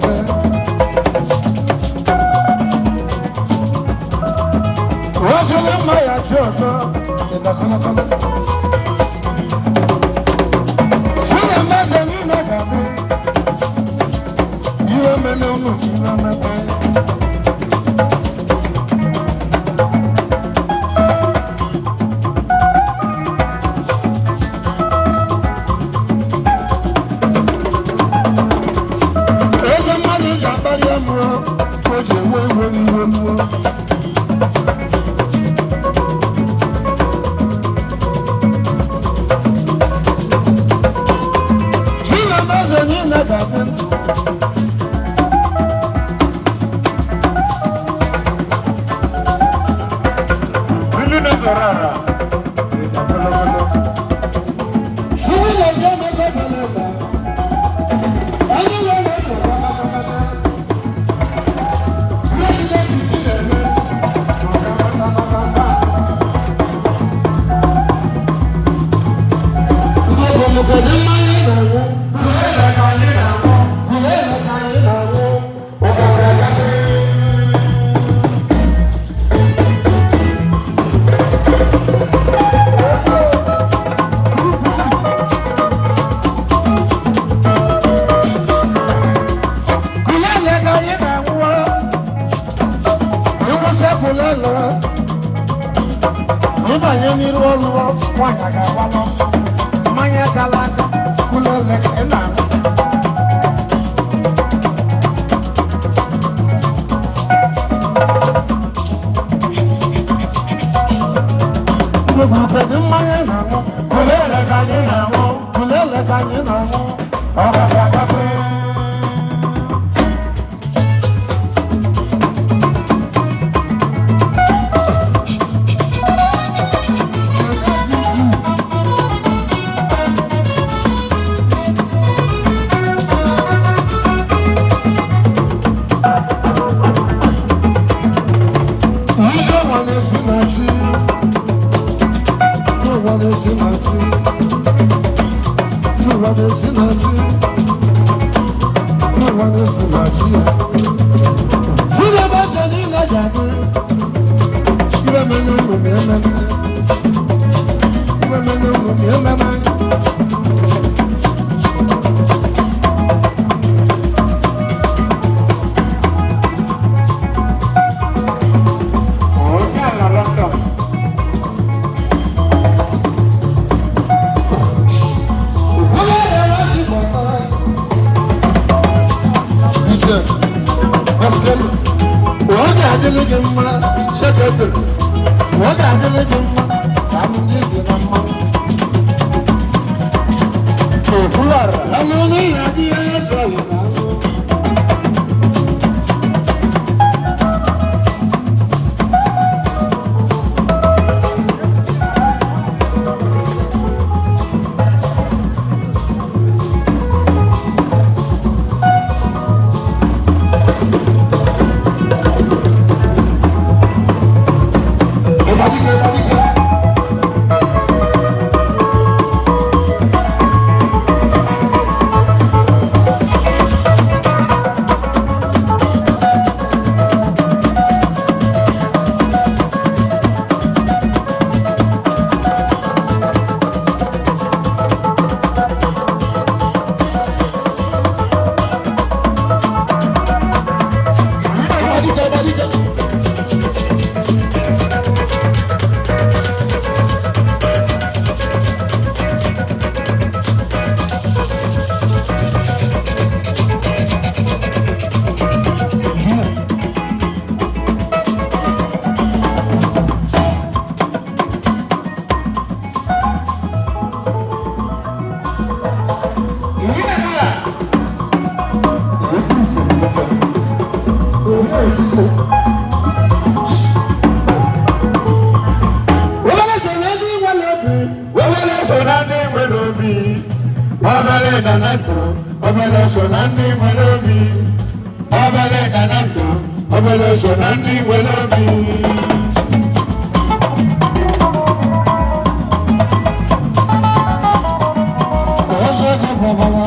ga-adị. Waziri mma ya chi ọzọ ịda kọlọkọlọ. Chinemeze niile ga-adị. Iwe mene unu iwe mene. Eze mmadụ ji akparị mụọ ka o ji enwe iwe n'iwe mụọ. Chinemeze niile ga-adị ndụ. Ndị na-ezoro ara. Ịda kọlọkọlọ. Chinemeze emego beleba. Anyị na-ele ndụ kọlọkọlọ. President Chinemeze, maka. Kedu mmanya ị na-aṅụ? Kulele ka anyị na-aṅụ. Kulele ka anyị na-aṅụ. Ụbọchị agasị. Kulele ka anyị na-aṅụ. Ịwụsị kulele. Ịbanye n'iru ọlụ nwaanyị ga-agba n'ọsọ. Mmanya gara aga, kulele ka ị na-aṅụ. Kedu mmanya ị na-aṅụ? Kulele ka anyị na-aṅụ. Kulele ka anyị na-aṅụ. Ụbọchị agasị. Ije nwa na-esi na chi. Ụwa na-esi na chi. Ụwa na-esi na chi. Ụwa na-esi na chi. Chinemeze niile ga-adị. Iwe mene unu ma ememe. Iwe mene unu ma ememe anya. Onye ala London. Iche, Pascal, ọ ga-adịrị gị mma, sekretrị, ọ ga-adịrị gị mma ka ndị gị na mma. Okwulara. Alụ n'ihi adịghị eze ọyị na alụ. Ịgbadike, ịgbadike. Ịgbadike, ịgbadike. Obere so na ndị nwere obi. Obere so na ndị nwere obi. Obere ga na ndụ. Obere so na ndị nwere obi. Obere ga na ndụ. Obere so na ndị nwere obi. Ọsọ ego bọbara.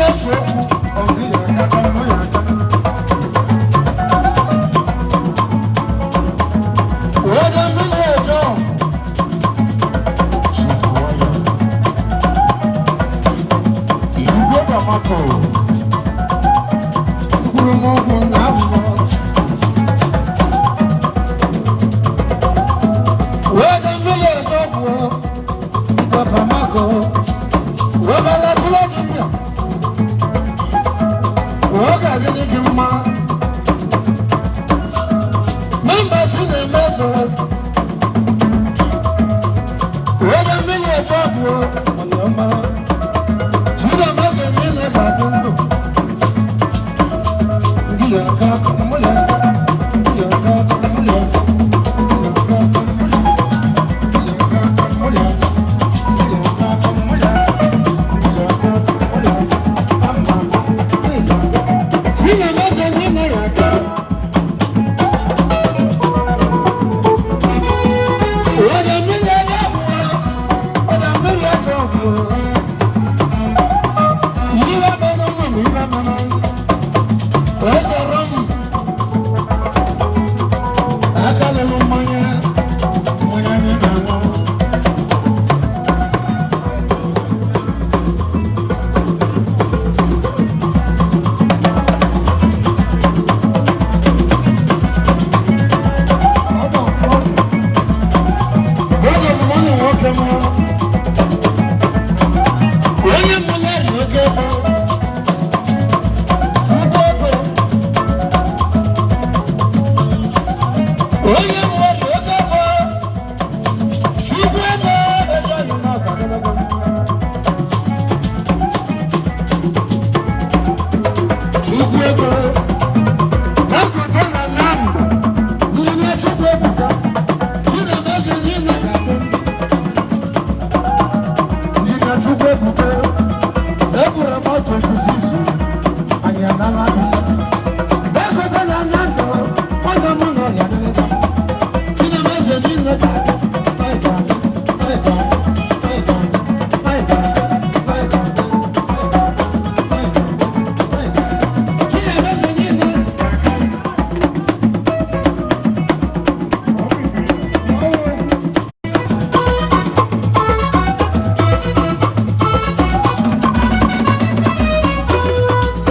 na-efu okwu ọgụ ya aka ka mmụ ya aka. Onye mmiri eje ọgụ chịkọọ ya. Igwe Bamako. Kwuru m ụgwọ na abụọ. Onye mmiri eje ọgụ Igwe Bamako. Webala tụla dibịa. Oge adịghị gị mma. Mba si na-emezo. Onye mmiri eje ọgụ ọyọma. Chinemeze niile ga-adị ndụ. Ndị ya aka aka mụ ya aka. Ndị ya aka aka mụ ya aka. Ndị ya aka aka mụ ya aka. Ndị ya aka aka mụ ya aka. Ndị ya aka aka mụ ya aka. Ndị ya aka aka mụ ya aka. Ama ndị ya aka. Chinemeze niile ya aka. Onye mmiri eje ọgwụ. Onye mmiri eje ọgwụ. Iwe mere ụmụ m, iwe mere anyị. Ezoro m. Aka lụrụ mmanya, mmanya anyị na-aṅụ. Ọ bụ ọgwụ. Oge m nwanne nwoke m, onye mụlarị oke bụ Chukwu ego. Onye mụlarị oke bụ Chukwu ego ezi ọyị na ọga ogologo. Chukwu ego. Napụta na Nnamdi, n'ime Chukwu ebuka, Chinemeze niile ga-adị ndụ. Injinia Chukwu ebuka, egburu about 26, anyị anara ya. Ekota na Nnamdi, nwanne m nọ ya n'ebe. Chinemeze niile ga-adị. Anyị ga-adị, anyị ga-adị, anyị ga-adị, anyị ga-adị, anyị ga-adị, anyị ga-adị, anyị ga-adị. Chinemeze niile ga-adị.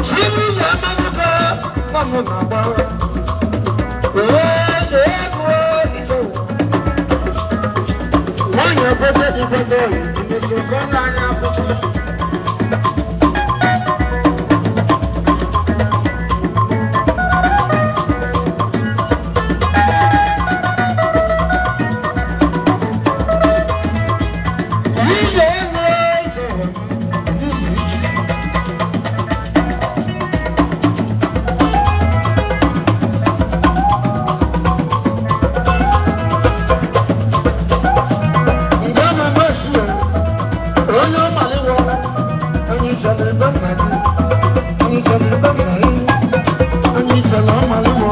Chibuzo Amanuka, mmanụ na-agba. Ee, ego ije ụwa. Nwaanyị ekwete ikwete oyi, emesi kọlụ anyị akụkọ. Ije ego ije ụwa, n'ihi echi. Nke a na-eme esi ya, onye ọmaliwa, anyị chere ebe nna gị, anyị chere ebe nna gị, anyị chere ọmaliwa,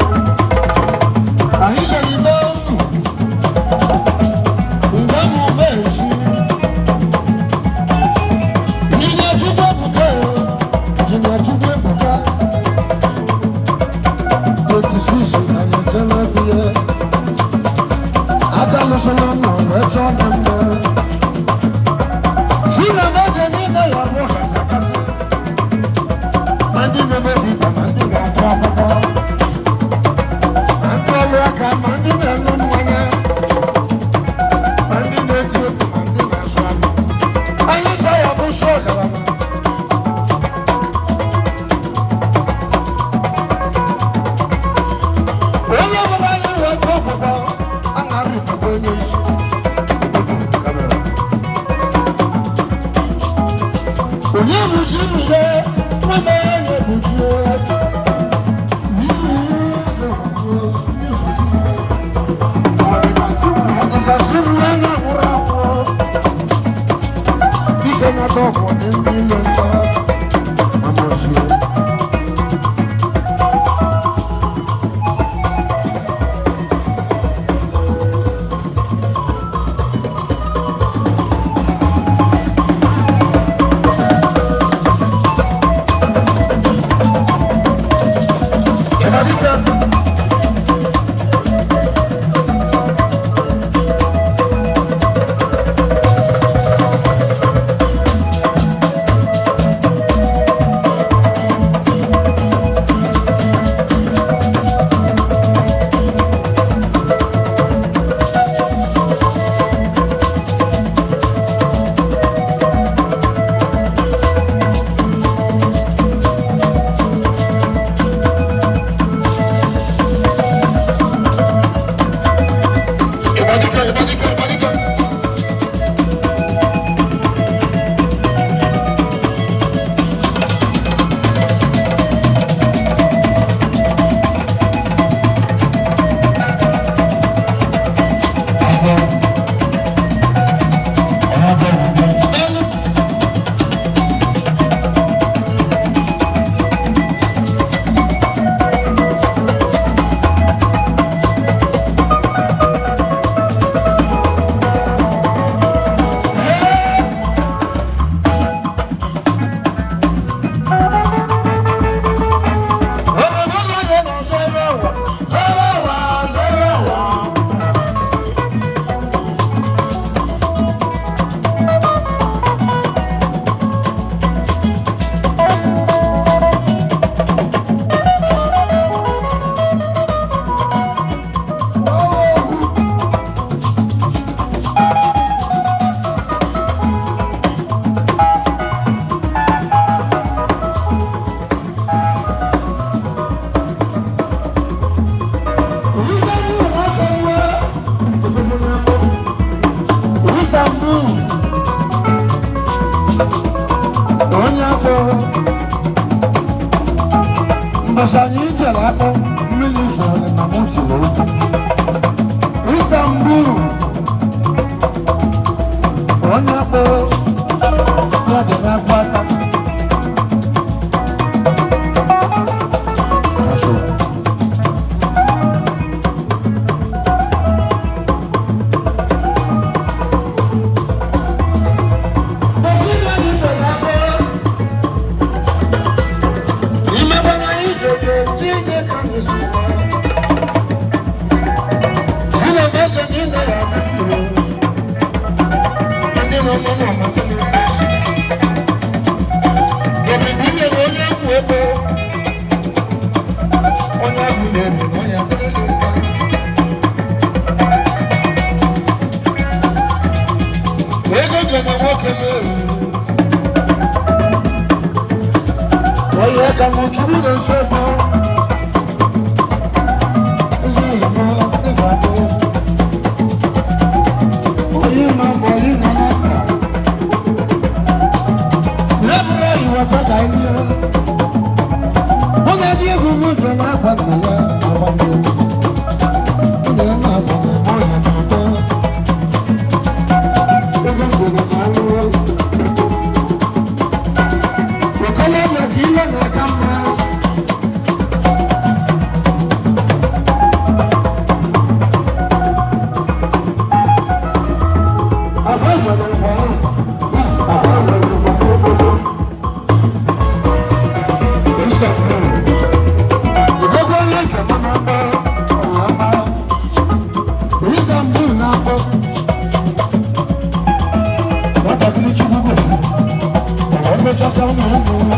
anyị chere ebe unu. Nke a na-eme esi. Injinia Chukwu ebuka, Injinia Chukwu ebuka, 26 anyị chere ebe ya. Aka lụsịrị ụlọ wee chọọ gị mma. Chinemeze niile ya bụ ọkasị akasị. Ma ndị na-eme DJ Mbọsị anyị jere akpọ mmiri zoro na mụ tiri okwu. Istanbul, onye akpọ ya dị n'akwa aka. Joshua. Mbọsị anyị jere akpọ, imekwana anyị jere ije ka anyị si gbaa. Chineke sị na ị ya na ndụ. Ndị nọ n'ọnụ ọmụmụ na-eme. Obibi nyere onye egwu ego. Onye agwụ na-eri na ọya dịrị gị mma. Ego gene nwoke mee. Onye ka mụ chukwu na nso ebe. Ezi oyibo dị ga-adị. Onye ma mbọ onye nọ n'aka. Lebụrụ iweta ka anyị lie. Onye dị egwu m ji na-agba nna ya agba mmiri. Onye na-agba na ọya na-atọ. Ego ngwere na alụọ. Okolo maka ile na-aka mma. Aba nwere ngwa aba nwere ngwa n'obodo. Istanbul. Odogwu onye nke m na-akpọ ọma. Istanbul na-akpọ. Nwatakịrị Chukwu gosiri. Ọ mechasịa ụmụ ụmụ.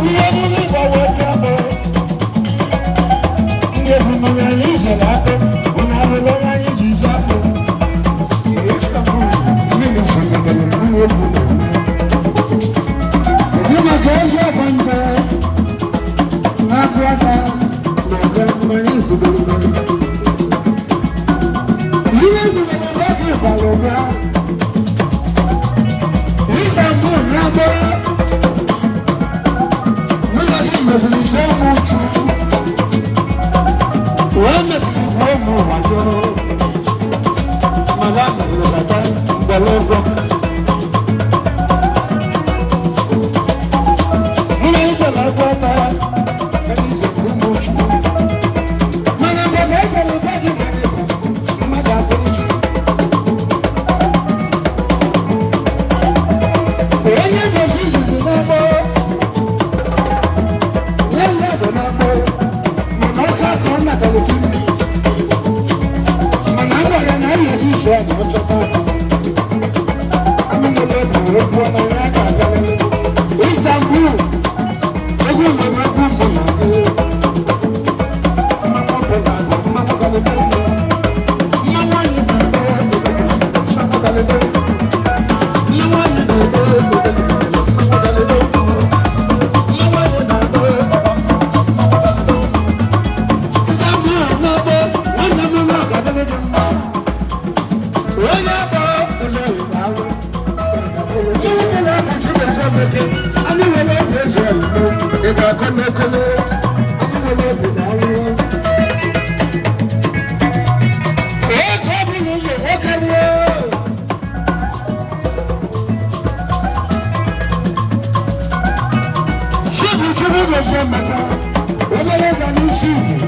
Ihe niile ịgbawa obi akpọ. Ndị ebumnobi anyị jere akpọ. Ụnụ abụla onye anyị ji je akpọ. Istanbul. Mmiri sonyere mmiri egwu na-eme. Kedu maka eze ọgbanje na-akụ aka na ọga mmanya ikwudoro? Ihe egwurere mgbe gị bara ụba. Istanbul na-abụ mụ na gị mesịrị jee mụ uchu wee mesịrị gwuo mụ wayo mana mesịrị bata mgbere ụgwọ. Mụ na ijele agwata ka anyị jere ụmụ uchu mana mbọsị ejere ụba gị gara ịba mmadụ atọ uchu. Onye mbọsị izizi na-agbọ lele na-agbọ mana ọka ka ọ natara kiri mana a gwara na anyị eji iso ya na ọ chọta akụ anụmụlọ bụ okwu na ya ga-abịalele Istanbul. Egwu mere egwu mụ na gị mmanwụ ọbụla bụ mmanwụ galebe mmanwụ anyị na-eme mmanwụ galebe mmanwụ anyị na-eme mmanwụ galebe mmanwụ anyị na-eme mmanwụ galebe. Istanbul na-abụ nwanne m nwa ga-adịrị gị mma. Onye abụ ụzọ Igbo alụ. Mmiri mmiri abụ Chimezie Emeke. Anyị nwere obi eze oyibo. Ị ga-akọle ekele. Anyị nwere obi na alụ. Ego ọ bụla ụzọ nwoke ruo. Chibu Chibu Mezie Emeka. Obere ga n'isi Igbo.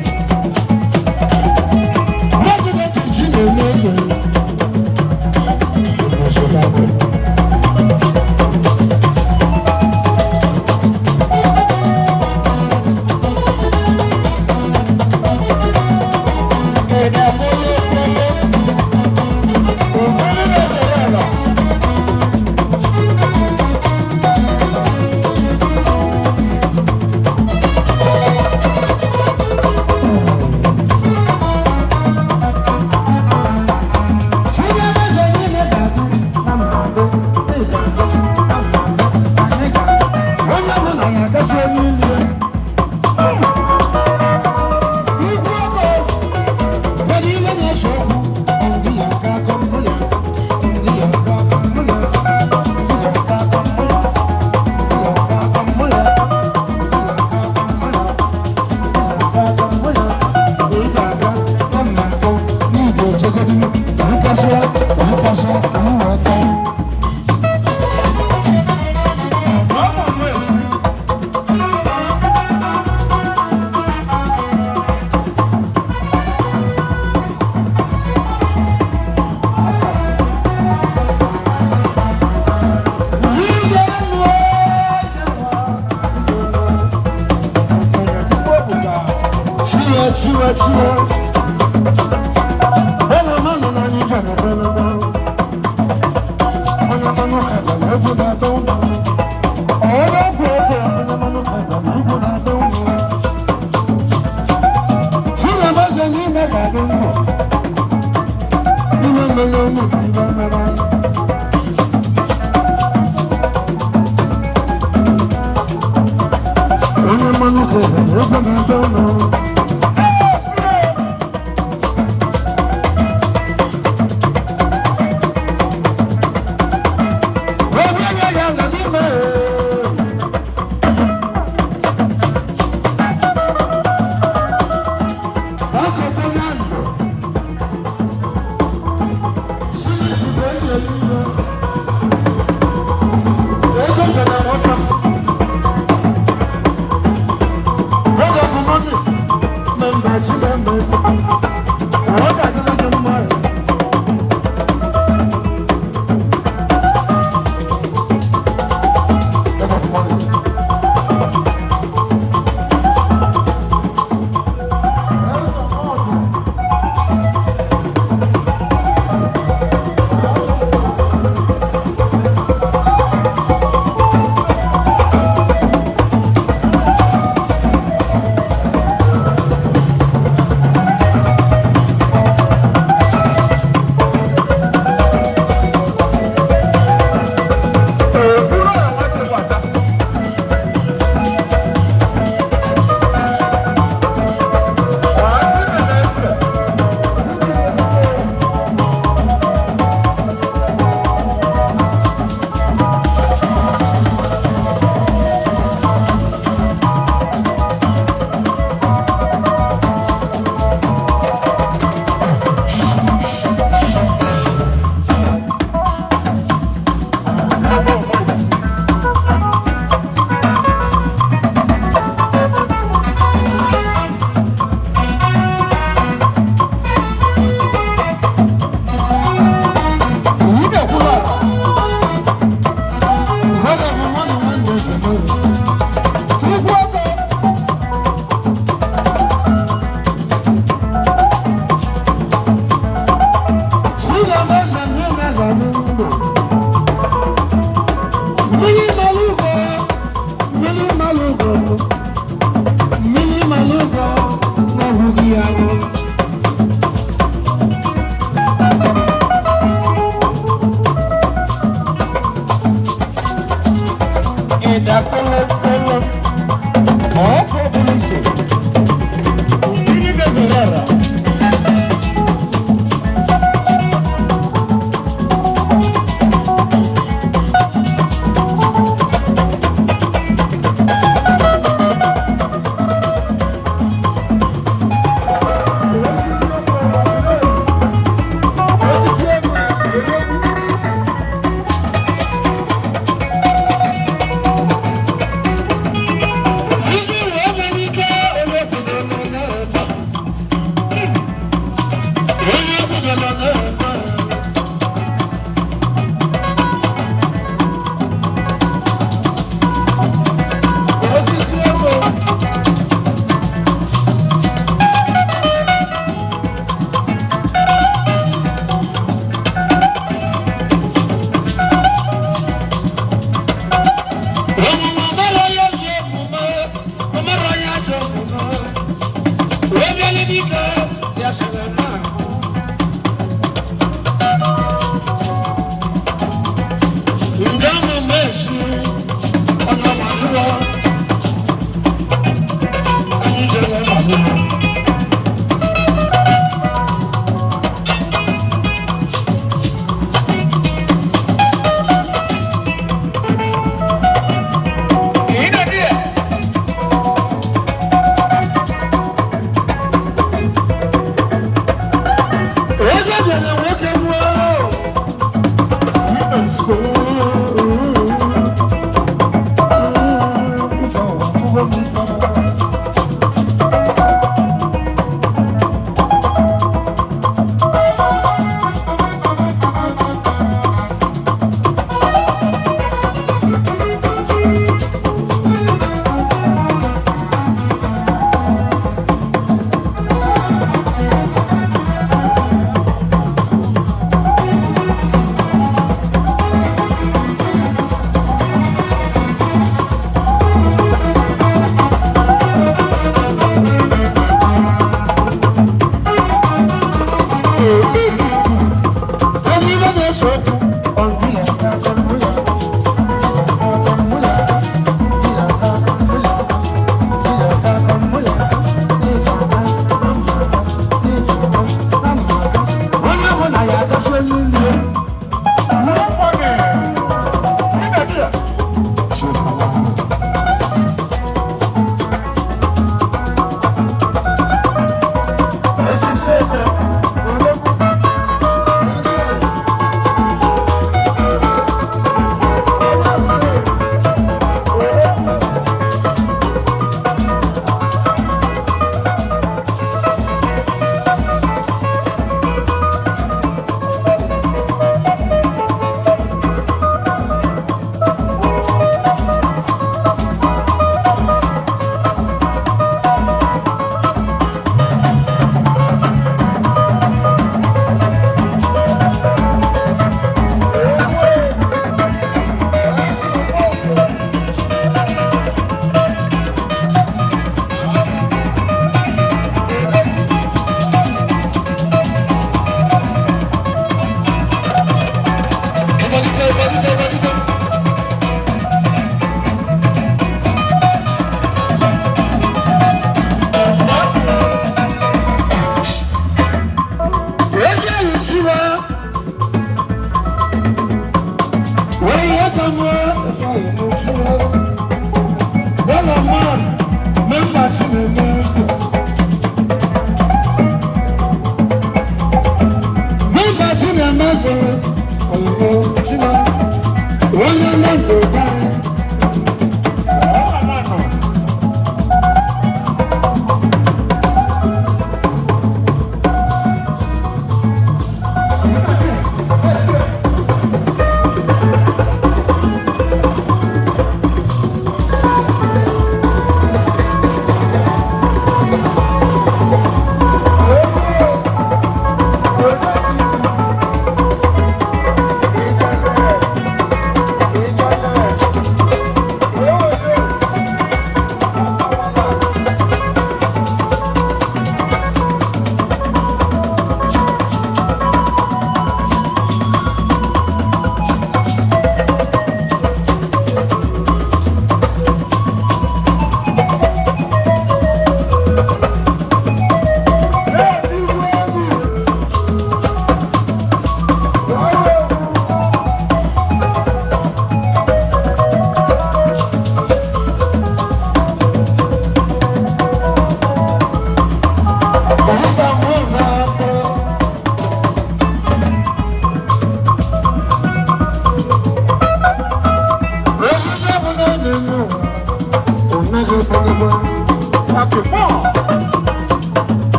President ji na-eme eze. Nsogbu. Na-achịwa achịwa. Bela mmanụ na anyị jere bela mmanụ. Onye mmanụ ka na egwu na-adọ ụlọ. Ọrụ ọgwụ ọgwụ onye mmanụ ka na egwu na-adọ ụlọ. Chinemaze niile ga-adị ndụ. Ime mmele ụmụ na ibe mere anyị. Onye mmanụ ka na egwu na-adọ ụlọ.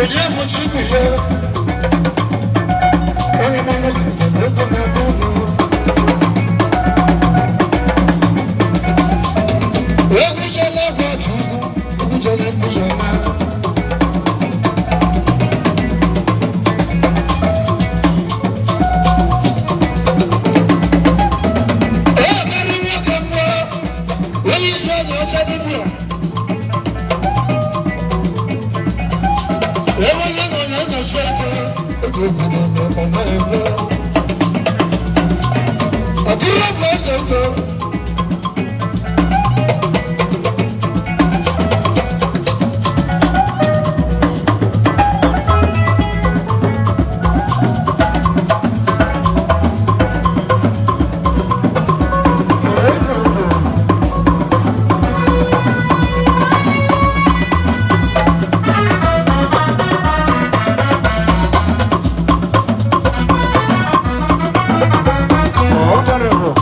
Onye bụ Chukwu ya? Onye mmanụ ka ego na-abụ ụlọ. Egwujela gwa Chukwu, egwujela egwujela. Ee, karịrị nwoke mmụọ, onye isi ọnya ọcha dibịa. Ewele na onye na-esi aka, oge obodo na ọ na-eme. Ọdịrị bụ eze ndụ. Honorable.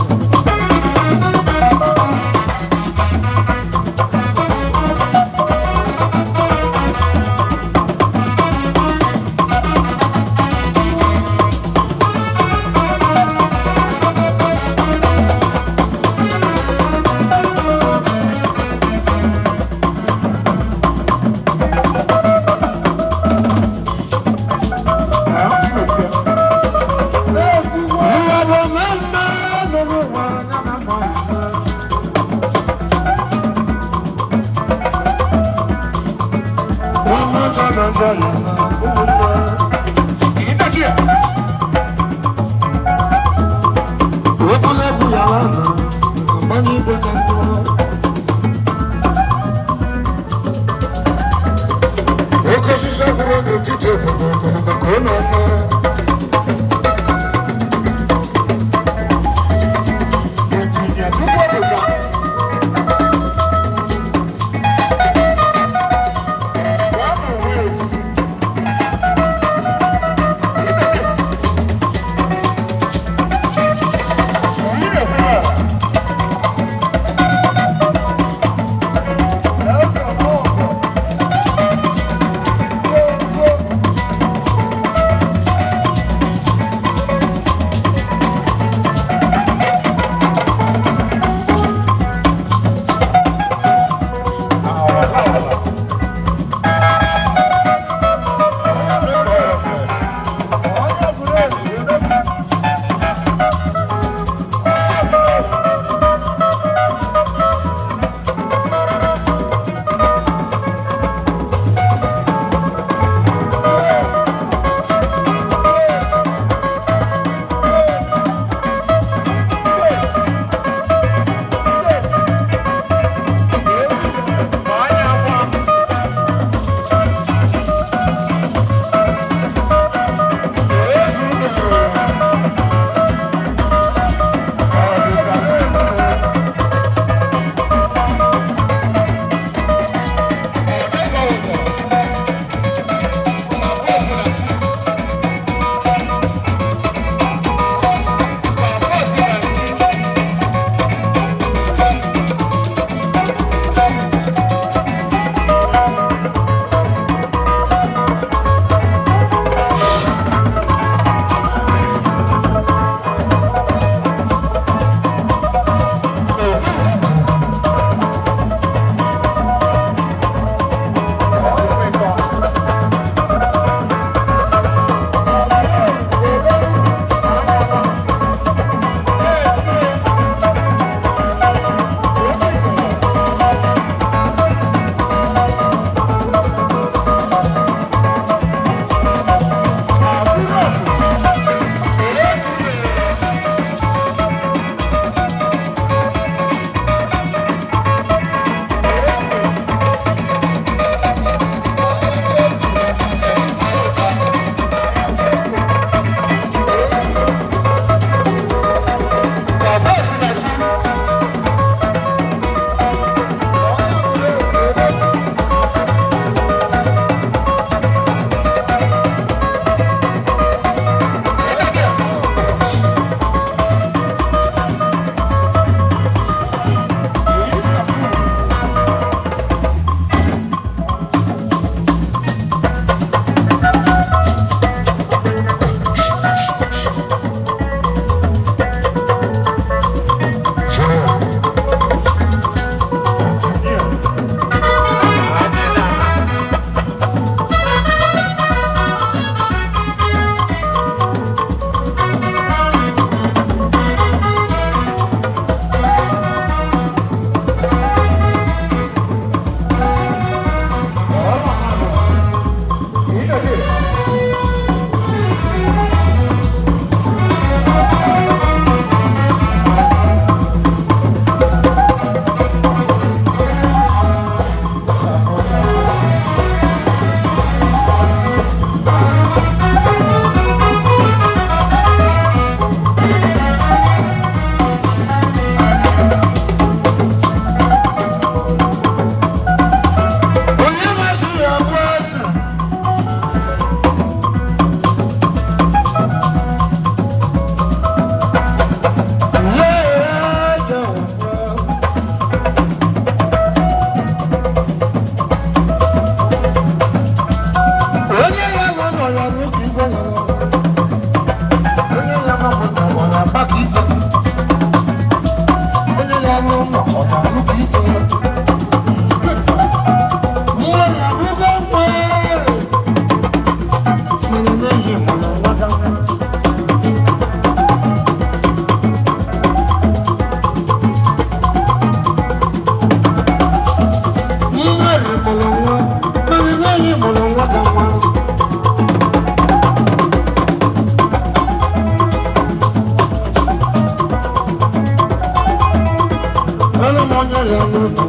ya n'otu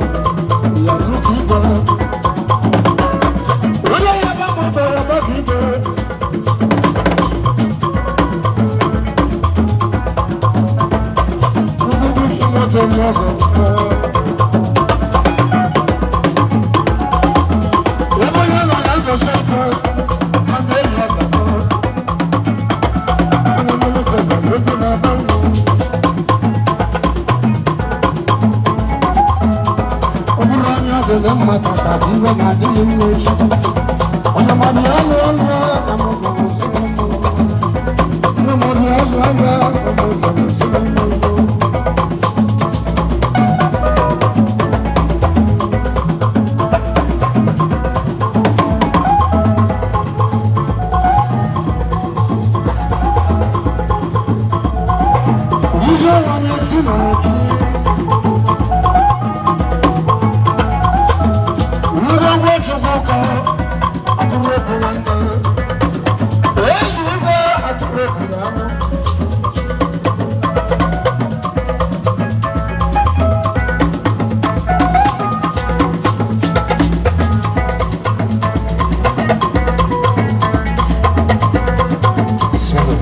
ya nnukwu igwe. Onye ya ba moto ya ba ka igwe. Nnukwu ji moto mọgọ. Ebe onye nọ ya ngosi aka, ma na-eyi agakọ. Onye mmelite nọ n'egwu na-aba unu. Ọ bụrụ onye ọ dịrị mma tata ka iwe na-adịghị mma echi. Onye mmadụ ya lụọ ọlụ na m gọrọ mma. Onye mmadụ ya zụ ahịa na m gọrọ mma. Ife onye si na chi. Ngwongwo Chukwu ka atụrụ egwu nwanne. Ezi igwe atụrụ egwu na anụ. Seven.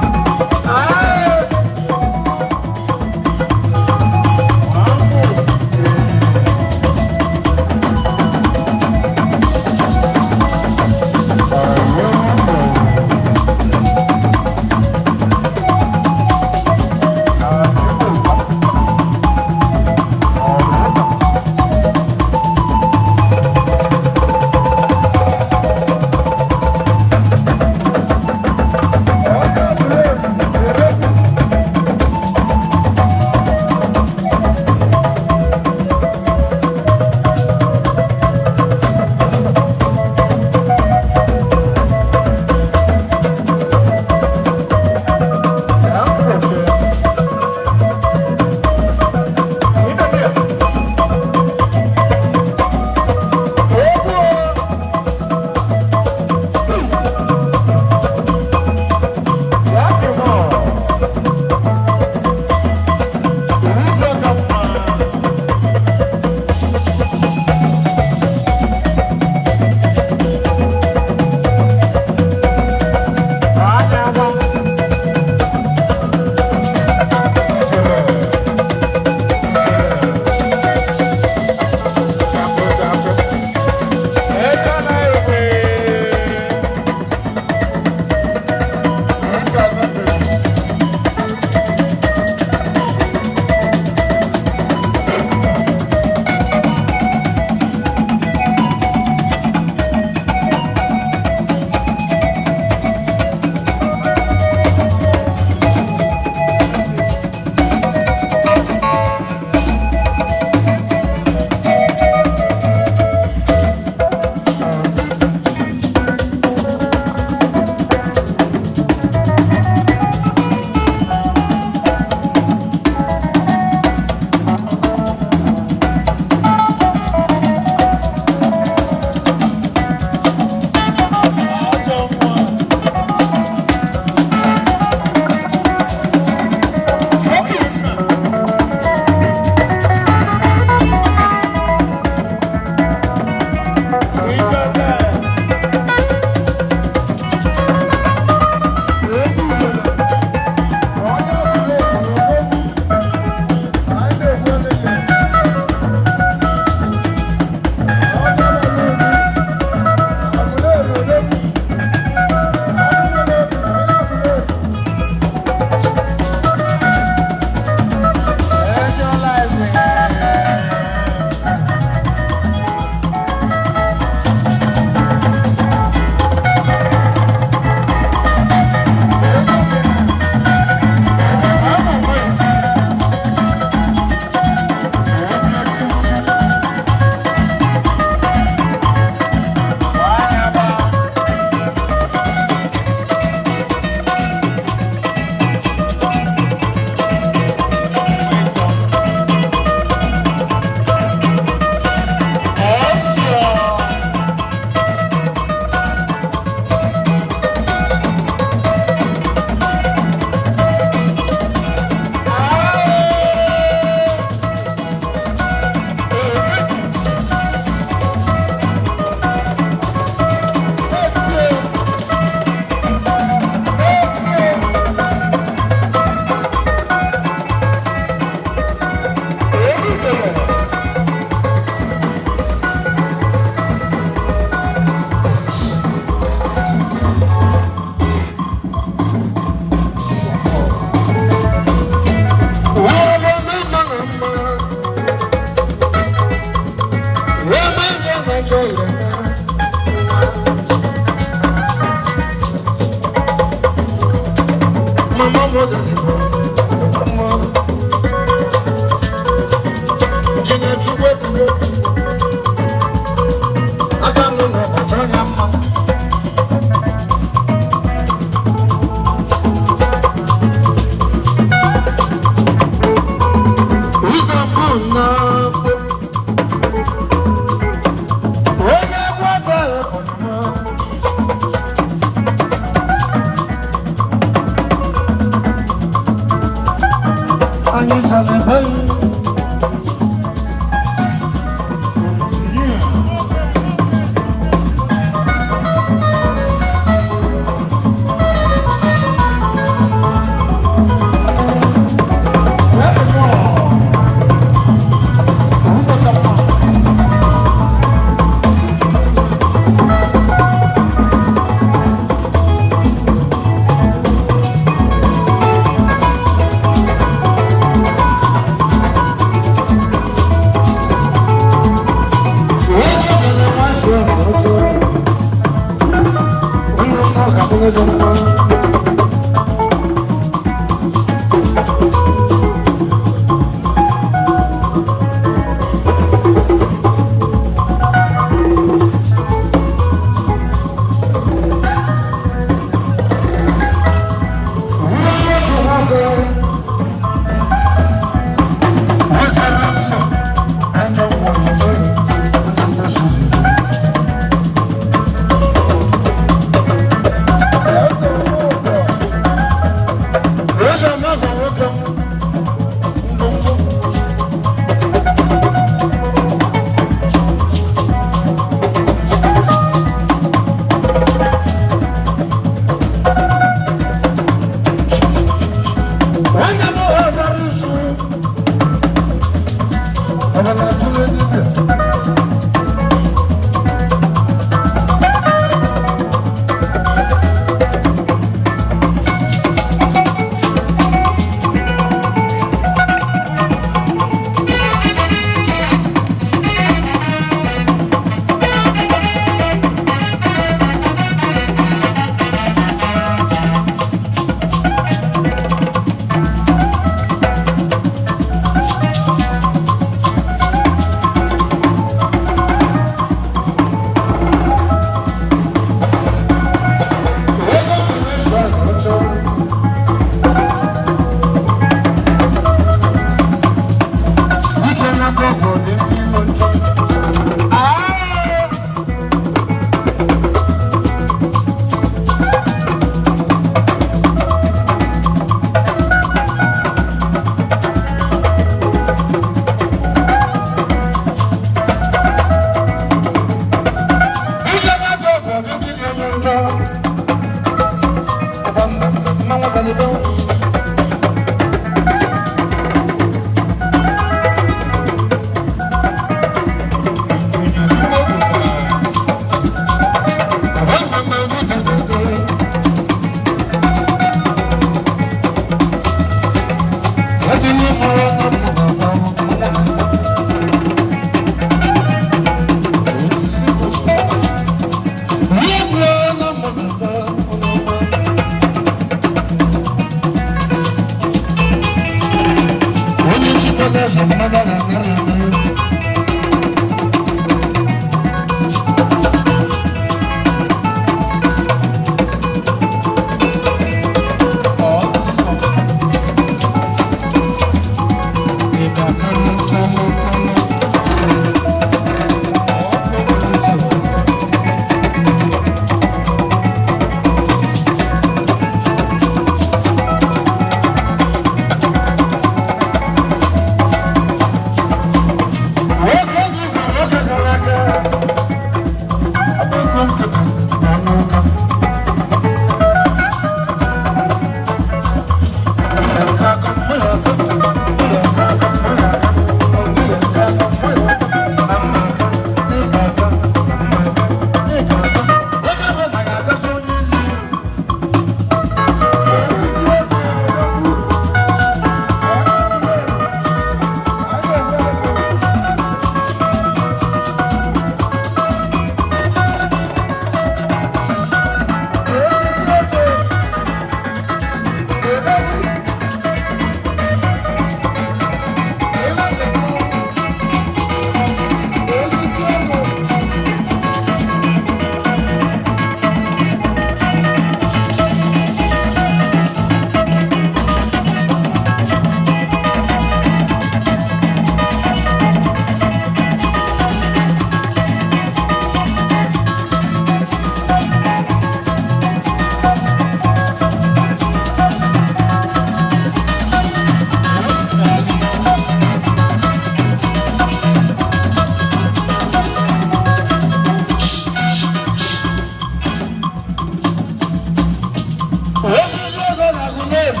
Osisi ego na Aguleri.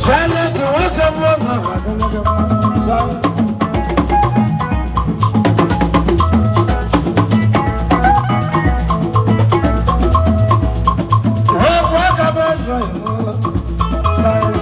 Senate nwoke bụ ọma adịlịghị mma. Wepụ aka bụ eze oyibo. Sorry.